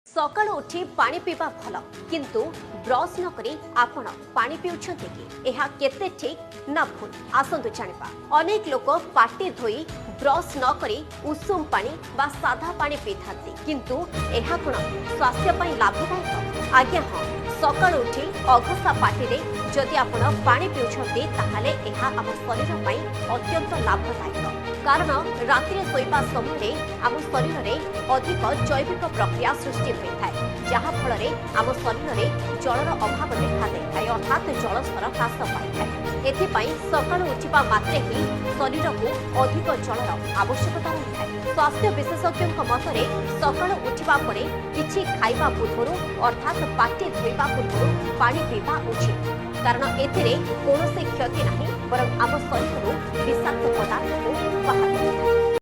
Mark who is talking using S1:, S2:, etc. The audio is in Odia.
S1: ସକାଳୁ ଉଠି ପାଣି ପିଇବା ଭଲ, କିନ୍ତୁ ବ୍ରସ୍ ନ କରି ଆପଣ ପାଣି ପିଉଛନ୍ତି କି? ଏହା କେତେ ଠିକ୍ ନା ଭୁଲ, ଆସନ୍ତୁ ଜାଣିବା। ଅନେକ ଲୋକ ପାଟି ଧୋଇ ବ୍ରସ୍ ନ କରି ଉଷୁମ ପାଣି ବା ସାଧା ପାଣି ପିଇଥାନ୍ତି, କିନ୍ତୁ ଏହା କ'ଣ ସ୍ୱାସ୍ଥ୍ୟ ପାଇଁ ଲାଭଦାୟକ? ଆଜ୍ଞା ହଁ, ସକାଳୁ ଉଠି ଅଘସା ପାଟିରେ ଯଦି ଆପଣ ପାଣି ପିଉଛନ୍ତି, ତାହେଲେ ଏହା ଆମ ଶରୀର ପାଇଁ ଅତ୍ୟନ୍ତ ଲାଭଦାୟକ। କାରଣ ରାତିରେ ଶୋଇବା ସମୟରେ ଆମ ଶରୀରରେ ଅଧିକ ଜୈବିକ ପ୍ରକ୍ରିୟା ସୃଷ୍ଟି ହୋଇଥାଏ, ଯାହାଫଳରେ ଆମ ଶରୀରରେ ଜଳର ଅଭାବ ଦେଖାଦେଇଥାଏ, ଅର୍ଥାତ୍ ଜଳସ୍ତର ହ୍ରାସ ପାଇଥାଏ। ଏଥିପାଇଁ ସକାଳୁ ଉଠିବା ମାତ୍ରେ ହିଁ ଶରୀରକୁ ଅଧିକ ଜଳର ଆବଶ୍ୟକତା ରହିଥାଏ। ସ୍ୱାସ୍ଥ୍ୟ ବିଶେଷଜ୍ଞଙ୍କ ମତରେ ସକାଳୁ ଉଠିବା ପରେ କିଛି ଖାଇବା ପୂର୍ବରୁ, ଅର୍ଥାତ୍ ପାଟି ଧୋଇବା ପୂର୍ବରୁ ପାଣି ପିଇବା ଉଚିତ, କାରଣ ଏଥିରେ କୌଣସି କ୍ଷତି ନାହିଁ, ବରଂ ଆମ ଶରୀରରୁ ବିଷାକ୍ତ ପଦାର୍ଥକୁ ବାହାର